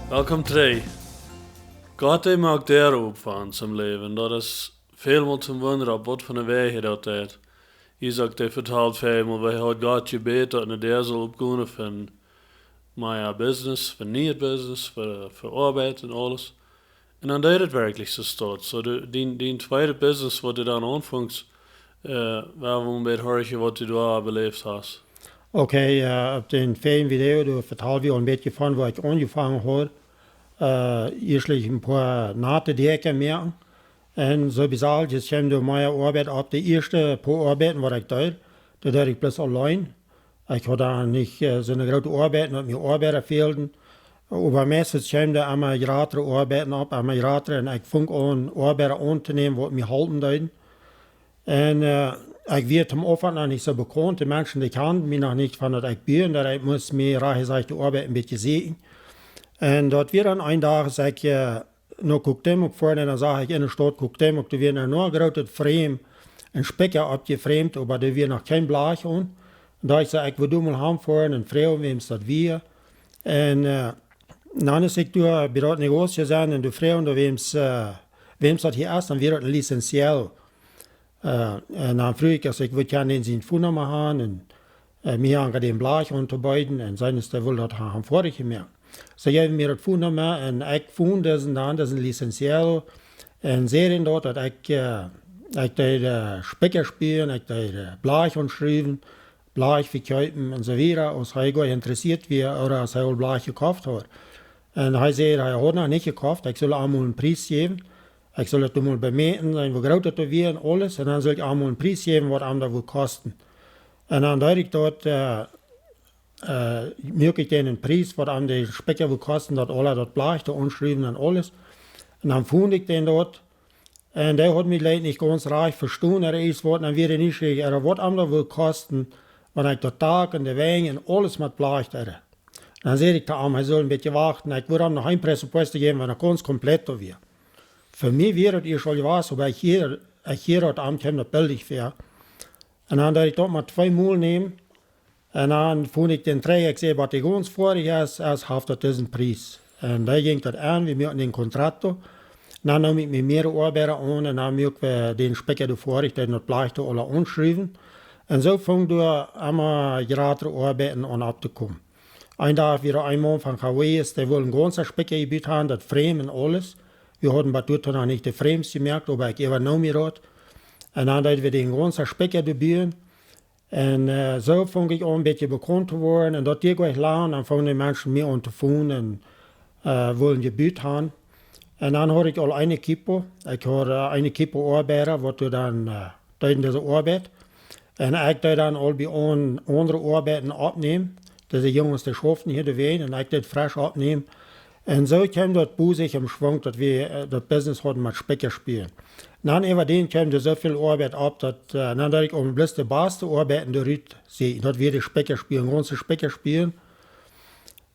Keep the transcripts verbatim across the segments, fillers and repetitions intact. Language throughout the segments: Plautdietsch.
Welkom trigj. Gott, dee moakt Däaren op fa ons em Läwen. Daut es välmol toom wundren, opp waut fa eene Wies hee daut deit. Isaak, dee vetalt välmol, woo hee haud Gott jebät, daut ne Däa sull opgonen fa mea Business, fa nieet Business, fa, fa Oabeit un aules. Un dan deed et werkjlich soo staut. Soo, de, dien, dien tweedet Business, waut du dan aunfungst, äh, wua wie een bät horchen, waut du doa beläft hast. Okay, äh, opp dän väajen Video, doa vetald wie aul een bät von, wua ekj aunjefongen haud. Äh, ieeschtlich een poa nate Däakja moaken. Un soo bie Saljes kjeem doa mea Oabeit opp. De ieeschte poa Oabeiten, waut ekj deed, doa deed ekj bloos auleen. Ekj haud doa nich, äh, soone groote Oabeiten, daut mie Oabeida fälden. Oba meistens kjeemen doa emma jratre Oabeiten opp, emma jratre. Un ekj funk aun, Oabeida auntonämen, waut mie halpen deeden. Un, äh, ekj wia toom Aunfank noch nich soo bekaunt. De Menschen, dee kjanden mie noch nich von daut ekj bud, daut ekj must mie rajcht jesajcht de Oabeit een bät sieekjen. Un daut wia dan een Dach, aus ekj, äh, no Cuauhtémoc foaren, un dan sach ekj enne Staut Cuauhtémoc, doa wia noch een grootet Frame, een Spikja oppjeframed, oba doa wia noch kjeen Blach aun. Un doa ekj sach, ekj wull doa mol han foaren un froagen, wäms daut wia. Un, äh, dan es ekj doa bie daut Negoz jeseenen un doa froagen, doa wäms, äh, wäms daut hia es, dan wia daut een licenciado. Äh, un dan fruach ekj, aus ekj wull kjennen dän siene Phone Numma han un, äh, mie aun dän Blach auntobeeden un seenen, aus dee wull daut han foadich moaken. See jeewen mie daut Phone Numma un ekj funk disen dan, disen licenciado, un säd am daut, daut ekj, äh, ekj deed, äh, Spikja spielen, ekj deed, äh, Blach aunschruwen, Blach vekjeepen un soo wieda, aus hee goa interessieet wia ooda aus hee aul Blach jekoft haud. Un hee säd, hee haud noch nich jekoft, ekj sull am mol een Pries jäwen. Ekj sull daut mol bemäten, seenen, woo groot daut wia un aules. Un dan sull ekj am mol een Pries jäwen, waut am daut wudd kosten. Un dan deed ekj daut, äh, äh, muak ekj dän een Pries, waut am de Spikja wudd kosten, daut aula, daut Blach to aunschruwen un aules. Un dan funk ekj dän doa. Un dee haud mie jlikj nich gaunz rajcht vestonen, ooda irjent waut, dan wia hee nieschierich, ooda waut am daut wudd kosten, wan ekj daut Dak un de Wenj un aules met Blach deed. Dan säd ekj to am, hee sull een bät wachten, ekj wudd am noch een presupuesto jäwen, wan hee gaunz komplett wia. Fa mie wia daut ieescht aul jewast, oba ekj hieed, ekj hieed daut am kjeem daut bildich väa. Un dan deed ekj daut mau twee mol nämen. Un dan funk ekj dän trigj, ekj säd, waut dee gaunz foadich es, es, haft daut disen Pries. Un doa jinkj daut aun, wie muaken dän contrato. Dan neem ekj mie mea Oabeida aun un dan muak wie dän Spikja doa foadich, dee daut Blach doa aula aunschruwen. Un soo funk doa emma jratre Oabeiten aun opptokomen. Een Dach wia een Maun von Hawaii, dee wull een gaunzet Spikja jebut han, daut Frame un aules. Wie hauden bat doa noch nich de Frames jemoakt, oba ekj äwanoom mie daut. Un dan deeden wie dän gaunzen Spikja doa buen. Un, äh, soo funk ekj aun een bät bekaunt to woaren. Un daut deed nich lang, dan fungen de Menschen mie aun to phonen un, äh, wullen Jebüt han. Un dan haud ekj aul een equipo. Ekj haud, äh, een equipo Oabeida, waut doa dan, äh, deeden dise Oabeit. Un ekj deed dan aul bie aun-, aundre Oabeiten oppnämen. Dise Junges, dee schauften hia doawäajen un ekj deed fresch oppnämen. Un soo kjeem daut bosich em Schwunk, daut wie, äh, daut Business hauden met Spikja spielen. Dan äwadäm kjeem doa soo väl Oabeit opp, daut, äh, dan deed ekj aul bloos de baste Oabeiten doa rut seenen. Daut wia de Spikja spielen, gaunze Spikja spielen.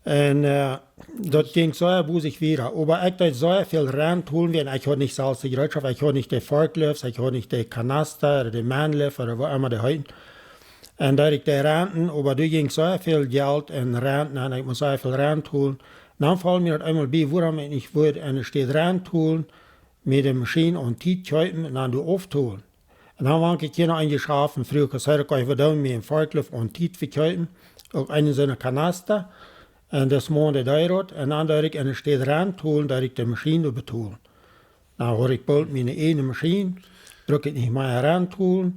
Un, äh, daut jinkj soo bosich wieda. Oba ekj deed soo väl rentholen, wiels ekj haud nich selfst de Jereetschoft, ekj haud nich de Forklifts, ekj haud nich de Kanaster, de Manlift, ooda woo emma dee heeten. Un deed ekj dee renten, oba doa jinkj soo väl Jelt en renten, un ekj must soo väl rentholen. Dan foll mie daut eemol bie, wuarom ekj nich wudd enne Städ rentholen, mie de Maschien aun Tiet kjeepen un dan doa auftoholen. Un dan wia ekj hia noch een Jeschaft, froag ekj, ekj wull dan mie een Forklift aun Tiet vekjeepen, uk eenen soone Kanaster. Un daut Maun deed daut, un dan deed ekj enne Städ rentholen, deed ekj de Maschien doa betolen. Dan haud ekj boolt miene ieejne Maschien, bruck ekj nich mea rentholen.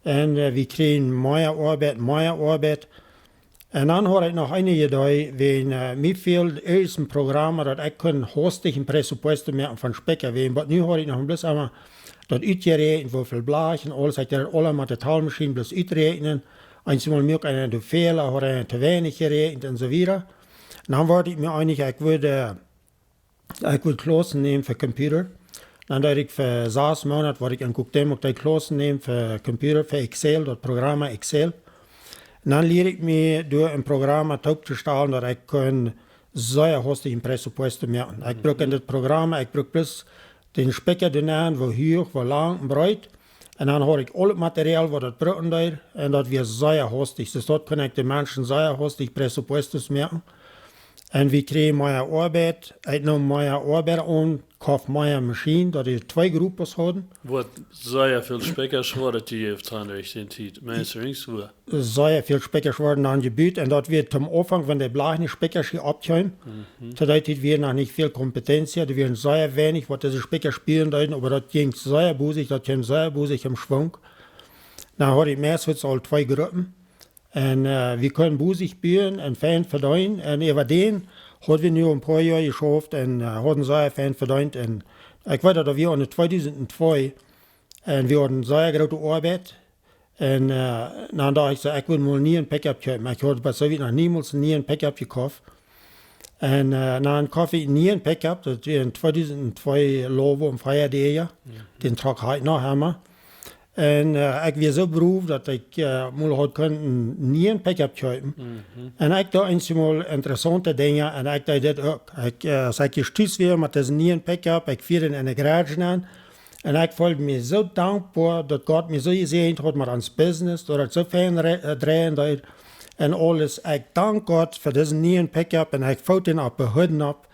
Un, äh, wie kjrieejen mea Oabeit, mea Oabeit. Un dan haud ekj noch eene Idee, wiels, äh, mie fäld ieescht een Programma, daut ekj kunn hastich een Presupuesto moaken von Spikja. Wiels, oba nu haud ekj noch bloos emol daut utjeräakjent, woo väl Blach un aules, ekj deed daut aula met de Talmaschien bloos uträakjnen. Eenjemol muak ekj eenen Fäla, haud ekj to weinich jeräakjent un soo wieda. Un dan wort ekj mie eenich, ekj wudd, äh, ekj wull Klaussen nämen fa Computer. Dan deed ekj fa sas Moonat, wort ekj en Cuauhtémoc, deed ekj Klaussen nämen fa Computer, fa Excel, daut Programma Excel. Un dan lieed ekj mie doa een Programma toop to stalen, daut ekj kunn sea hastich een Presupuesto moaken. Ekj bruck en daut Programma, ekj bruck bloos dän Spikja doa nenn, woo huach, woo lang un breet. Un dan haud ekj aul daut Material, waut daut brucken deed. Un daut wia sea hastich. Soo daut kunn ekj de Menschen sea hastich Presupuestos moaken. Un wie kjrieejen mea Oabeit. Ekj neem mea Oabeida aun, koft mea Maschien, daut wie twee Gruppen hauden. Waut sea väl Spikjasch worden jejäft han derch dän Tiet. Meenst du nich soo? Sea väl Spikjasch worden dan jebut. Un daut wia toom Aunfank, wan de Blajch nich Spikjasch hia oppkjeem. Mhm. To dee Tiet wia noch nich väl Kompetenz. Doa wieren sea weinich, waut dise Spikjasch buen deeden, oba daut jinkj sea bosich, daut kjeem sea bosich em Schwung. Dan haud ekj meist aul twee Gruppen. Un, äh, wie kunnen bosich buen un fein vedeenen. Un äwa dän haud wie nu een poa Joa jeschauft un, äh, hauden sea fein vedeent. Un ekj weet daut wie aun de tweedusent twee, un wie hauden sea groote Oabeit. Un, äh, dan docht ekj soo, ekj well mol een nieen Pickup kjeepen. Ekj haud bat soo wiet noch niemols een nieen Pickup jekoft. Un, äh, dan koft ekj een nieen Pickup, daut wia een tweedusent twee Lobo, een Feiadäa. Mhm. Dän Truck haud ekj noch emma. Un, äh, ekj wia soo brow, daut ekj, äh, mol haud kunt een nieen Pickup kjeepen. Mhm. Un ekj docht eensjemol interessaunte Dinja, un ekj deed dit uk. Ekj, äh, aus ekj ieescht tus wia met disen nieen Pickup, ekj fua dän enne Garage nenn. Un ekj feeld mie soo dankboa, daut Gott mie soo jesäajent haud met ons Business, daut et soo fein re-, äh, dreien deed. Un aules, ekj dank Gott fa disen nieen Pickup un ekj foot dän opp de Hütten opp.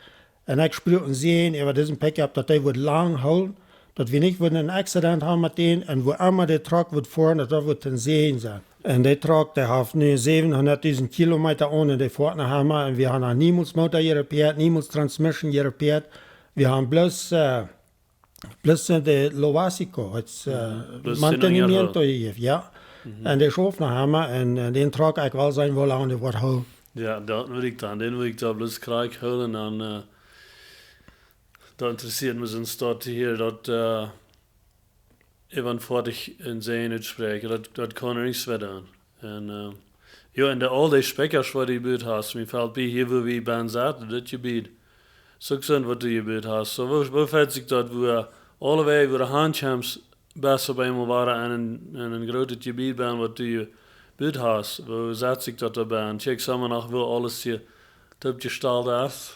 Un ekj spruak een Säajen äwa disen Pickup, daut dee wudd lang hoolen, daut wie nich wudden een Accident haben met dän, un wua emma de Truck wudd foaren, daut daut wudd een Säajen sennen. Un de Truck, dee haft nu säwenhundatdusent Kilometa aun un dee foat noch emma, un wie haben noch niemols Motor jerepeat, niemols Transmission jerepeat. Wie haben bloos, äh, bloos, äh, de lo básico, et, äh, mhm, bloos mantenimiento jejäft, jo. Mhm. Un dee schauft noch emma, un, äh, dän Truck, ekj well seenen, woo lang dee woat hoolen. Jo, daut weet ekj dan. Dän weet ekj dan bloos krakjt hoolen, dan, äh, daut interessieet mie soo, daut hia, daut, äh, äwa een Foatich een Säajen utspräakjen, daut, daut kaun nuscht wada doonen. Un, äh, jo, un de, aul dee Spikjasch waut du jebut hast, mie felt bie hia, wua wie bennen sent, dit Jebied. Soo sent waut du jebut hast. Soo, woo, woo felt sikj daut, wua aulewäajen, wua de Handjams best opp eemol wada en een, en een grootet Jebied bennen, waut du jebut hast? Woo sett sikj daut doabie aun? Kjikjst emma noch, woo aules hia toopjestalt es?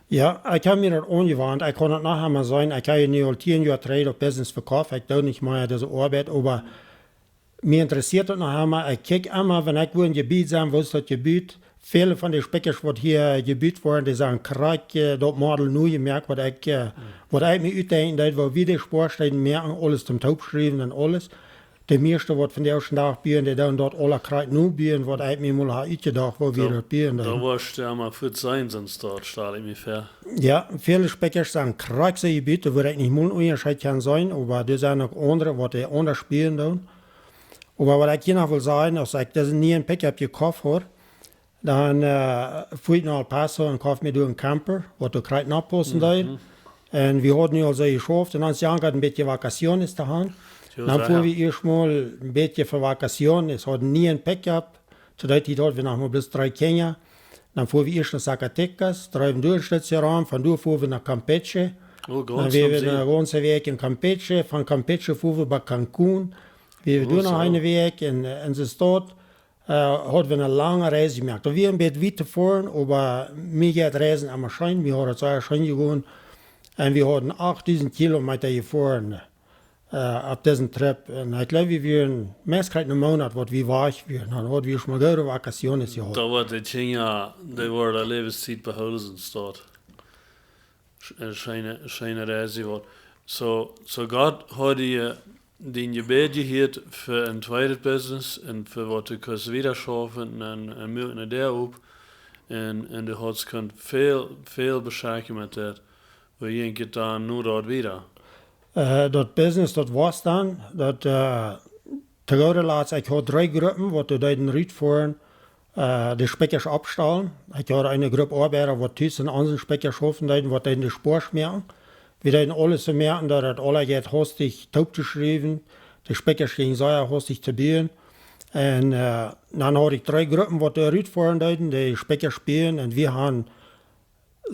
Jo, ekj hab mie daut aunjewant. Ekj kaun daut noch emol seenen. Ekj hab nu aul tieen Joa trigj daut Business vekoft. Ekj doo nich mea dise Oabeit, oba mie interessieet daut noch emma. Ekj kjikj emma, wan ekj wua een Jebied sie, woo es daut jebut? Väle von de Spikjasch, waut hia jebut woaren, dee sent krakjt, äh, daut Model nu jemoakt, waut ekj, äh, mhm, waut ekj mie utdenkjen deed, woo wie de Spoasteenen moaken, aules toom toopschruwen un aules. De mieeschte, waut vondoag dän Dach buen, dee doonen daut aula krakjt nu buen, waut ekj mie mol hab utjedocht, woo wie daut buen doonen. Daut woascht du emma fuaz seenen, soo een Stoot, stal ekj mie väa. Jo, väle Spikjasch sent krakjt soo jebut, wua ekj nich mol een Unjascheet kaun seenen, oba doa sent uk aundre, waut dee aundasch buen doonen. Oba waut ekj hia noch well sajen, aus ekj disen nieen Pickup jekoft haud, dan, äh, fua ekj no El Paso un koft mie doa een Camper, waut doa krakjt noppaussen deed. Mhm. Un wie hauden nu aul soo jeschauft, un ons jankat een bät vacaciones to haben. Jo, dan fua wie ieescht mol een bät fa vacaciones, hauden nie een Pickup. To dee Tiet hauden wie noch mau bloos dree Kjinja. Dan fua wie ieescht no Zacatecas, dreewen doa een Stootje rom, von doa fua wie no Campeche. Oh, gaunz. Dan wia wie de gaunze Wäakj en Campeche, von Campeche fua wie no Cancún. Wia wie doa noch eene Wäakj en, äh, en de Staut. Äh, hauden wie eene lange Reis jemoakt. Daut wia een bät wiet to foaren, oba mie jeit Reisen emma scheen. Wie hauden daut sea scheen jegonen. Un wie hauden achtdusent Kilometa jefoaren, äh, opp disen Trip. Un ekj jleew, wie wieren meist krakjt een Moonat, waut wie wajch wieren. Dan hauden wie ieescht mol goode vacaciones jehaut. Daut wia de Kjinja, dee worden Läwenstiet behoolen, soo. Sch-, äh, scheene, scheene Reis jehaut. Soo, soo Gott haud die, äh, dien Jebäd jehieet fa een tweedet Business un fa waut du kaust wieda schaufen un, un muak ne Däa op. Un, un du hast kunt väl, väl beschäftjen met daut. Woo jinkj et dan nu doa wieda? Äh, daut Business, daut wia dan, daut, äh, to goode latst, ekj haud dree Gruppen, waut doa deeden rutfoaren, äh, de Spikjasch oppstalen. Ekj haud eene Grupp Oabeida, waut tus en onse Spikjasch schaufen deeden, waut deeden de Spoasch moaken. Wie deeden aules soo moaken, daut et aula jeit hastich toop to schriewen. De Spikjasch jinjen sea hastich to buen. Un, äh, dan haud ekj dree Gruppen, waut doa rutfoaren deeden, de Spikjasch buen. Un wie haben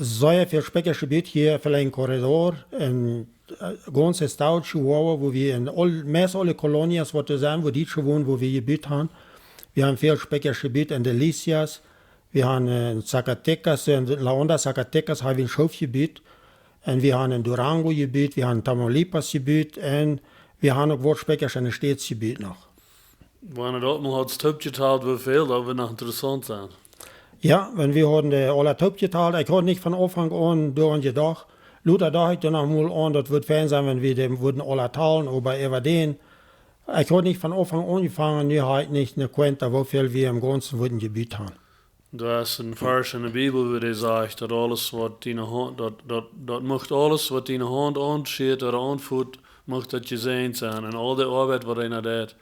sea väl Spikjasch jebut hia fa een Korridor, un, äh, gaunz Estado Chihuahua, wua wie en aul, meist aule Kolonias, waut doa sent, wua Dietsche wonen, wua wie jebut haben. Wie haben väl Spikjasch jebut en Delicias, wie haben, äh, en Zacatecas, en La Honda, Zacatecas, haben wie een Schoof jebut, un wie haben en Durango jebut, wie haben en Tamaulipas jebut, un wie haben uk waut Spikjasch en de States jebut noch. Wan et uk mol haud toopjetalt, woo väl, daut wudd noch interessaunt sennen. Jo, wan wie hauden dee aula toopjetalt, ekj haud nich von Aunfank aun doaraun jedocht. Lota docht ekj dan noch mol aun, daut wudd fein sennen, wan wie dee wudden aula talen, oba äwa dän, ekj haud nich von Aunfank aunjefongen, nu hab ekj nich ne Quenta, woo väl wie em Gaunzen wudden jebut haben. Doa es een Varsch enne Bibel, wua dee sajcht, daut aules waut diene Haunt, daut, daut, daut mucht aules waut diene Haunt aunschieet ooda aunfot, mucht daut jesäajent sennen. Un aul de Oabeit waut eena deit.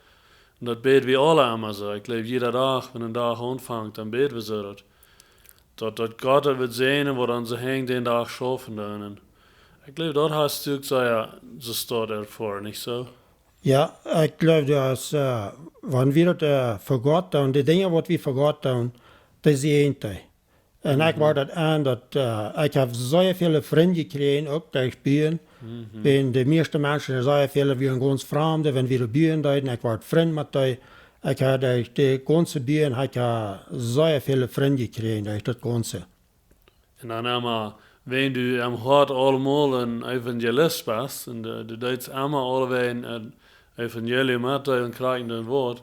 Un daut bäd wie aule emma soo. Ekj jleew, jieda Dach, wan een Dach aunfangt, dan bäd wie soo daut. Daut, daut Gott daut wudd säajnen, waut aun siene Henj dän Dach schaufen doonen. Un ekj jleew, daut hast du uk soo, jo, soo stoakj erfoaren, nich soo? Jo, ekj jleew, daut es, äh, wan wie daut, äh, fa Gott doonen, de Dinja waut wie fa Gott doonen, dee säajent dee. Un ekj Mhm. wort daut aun, daut, äh, ekj hab sea väle Frind jekjräajen, uk derch Buen. Mhm. Wan de mieeschte Menschen, sea väle wieren gaunz Framde, wan wie doa Buen deeden, ekj wort Frind met dee. Ekj hab derch de gaunze Buen, ekj hab sea väle Frind jekjräajen derch daut Gaunze. Un dan emma, wan du em Hoat aulemol een Evangelist best, un du, du deist emma aulewäajen een Evangelium met dee un kjrieen dän Wuat,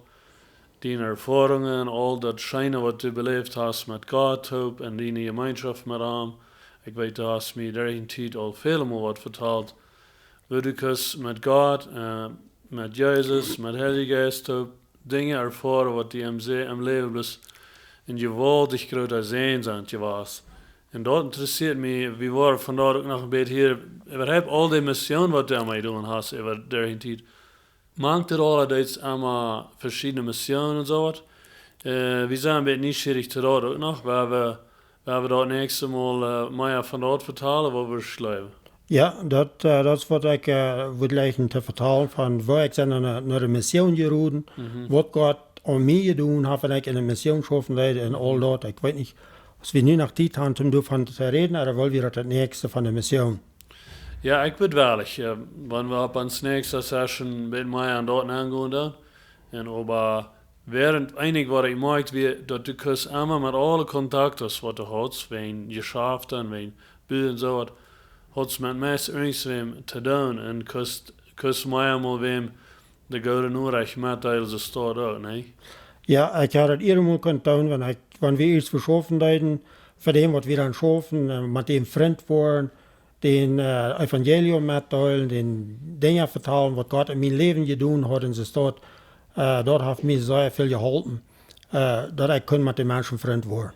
diene Erfoarungen, aul daut scheene waut du beläft hast met Gott toop un diene Jemeenschoft met am. Ekj weet, du hast mie derch dän Tiet aul väle Mol waut vetalt. Woo du kust met Gott, äh, met Jesus, met Heilja Jeist toop Dinja erfoaren waut die em, Se- em Läwen bloos een jewaultich groota Säajen sent jewast. Un daut interessieet mie, wie woaren vondoag uk noch een bät hia, äwa aul de Mission waut du aun mie jedonen hast, äwa derch dän Tiet. Mank daut aula deist emma veschiedne Missionen un soo waut. Äh, wie sent een bät nieschierich to daut uk noch, wua wie, wua wie daut näakjste Mol, äh, mea von daut vetalen, waut wie schreewen. Jo, daut, äh, daut es waut ekj, äh, wudd jlikjen to vetalen von woo ekj sie no, no de Mission jeroden, Mhm. waut Gott aun mie jedonen haft, wan ekj enne Mission schaufen deed un aul Mhm. daut. Ekj weet nich, aus wie nu noch Tiet haben, om doavon to räden, ooda well wie daut daut näakjste von de Mission? Jo, ekj wudd wellich, äh, wan wie opp ons näakjste Session een bät mea aun daut aungonen dan. Un oba wäarent eenich waut ekj moakjt, wia daut du kust emma met aule Kontakten waut du hast, wäajen Jeschaften un wäajen Buen un soo waut, hast met meist irjentwäm to doonen un kust, kust mea mol wäm de goode Norecht metdeelen, soo stoakj uk, nä? Jo, ekj hab daut ea mol kunt doonen, wan ekj, wan wie ieescht veschaufen deeden, fa däm waut wie dan schaufen, äh, met däm Frint woaren, dän, äh, Evangelium metdeelen, dän Dinja vetalen, waut Gott en mien Läwen jedonen haft, un soo stoakj, äh, daut haft mie sea väl jeholpen, äh, daut ekj kunn met de Menschen Frint woaren.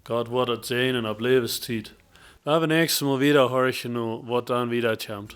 Gott woat daut säajnen opp Läwenstiet. Wie woaren näakjste Mol wieda horchen, waut dan wieda kjemt.